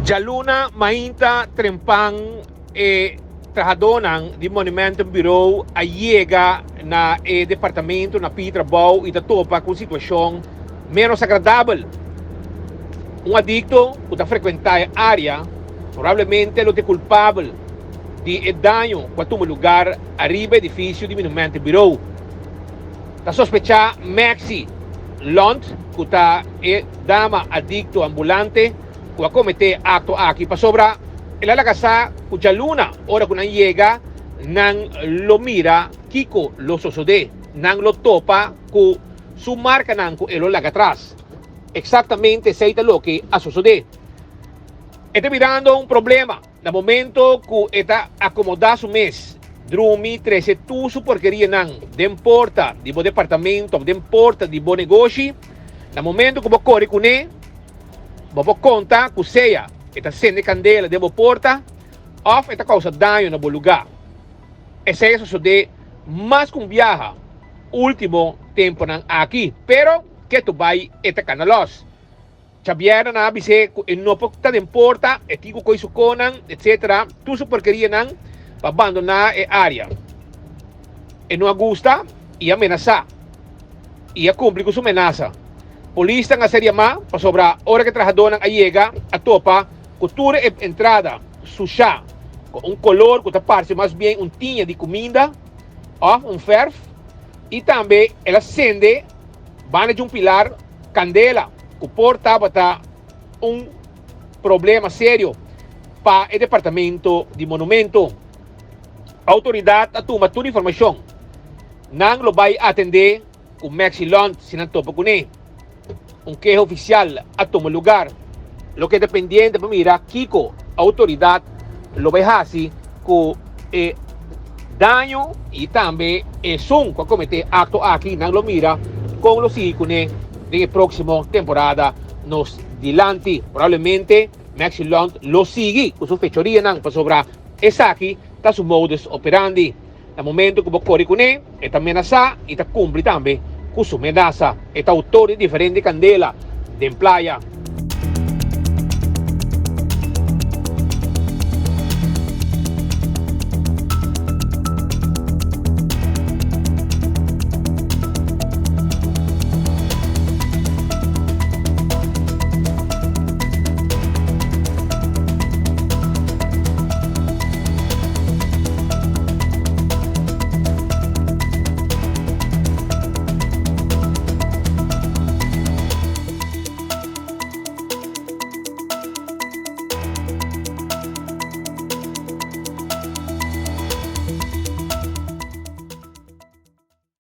Djaluna mainta trempan e trahadónan di Monumentenbureau a yega na e departamento na pidi trabou i ta topa ku un situashon ménos agradabel. Un adikto ku ta frekuentá e área probablemente lo ta e kulpabel di e daño ku a tuma lugar ariba edifisio di Monumentenbureau. Ta sospechá Maxi Lont ku ta e dama adikto ambulante ku a kometé e akto aki pasobra el a laga sa ku djaluna ora ku nan yega nan lo mira kiko lo sosodé, nan lo topa ku su markanan ku e lo laga atras. Eksaktamente esei ta loke a sosodé. E ta mirando un problema. Na momento cu e ta acomoda su mes, drumi trece tur su porkerianan den porta di bo departamento of den porta di bo negoshi, na momento cu bo core cune, bo por conta cu sea e ta cende candela den bo porta of e ta causa daño na bo luga. Esey a sosode mas cu un biaha ultimo temponan aki, pero ketu bay e ta cana los. Djabièrnè nan a bis'é ku e no por ta den porta, e tin ku kohe su konan, etsetera, tur su porkerianan pa bandoná e área. E no a gusta i a menasá i a kumpli ku su menasa. Polisnan a ser yamá pasobra ora ku e trahadónan a yega a topa ku tur e entrada sushá ku un kolor ku ta parse mas bien un tiña di kuminda òf un fèrf i tambe el a sende Banda di un pilar kandela ku por tabata un problema serio pa e departamento di monumento. Outoridat a tuma tur informashon. Nan lo bai atendé ku Maxi Lont si nan topa kuné. Un keha ofisial a tuma lugar. Lo keda pendiente pa mira kiko outoridat lo bai hasi ku e daño i tambe esun ku a kometé akto aki. Nan lo mira kon lo sigui kuné den e próksimo temporada nos dilanti. Probablemente Maxi Lont lo sigui ku su fechorianan pasobra esaki ta su modus operandi. Na momento ku bo kore kuné, e ta menasá i ta kumpli tambe ku su menasa. E ta outor di diferente kandela den playa.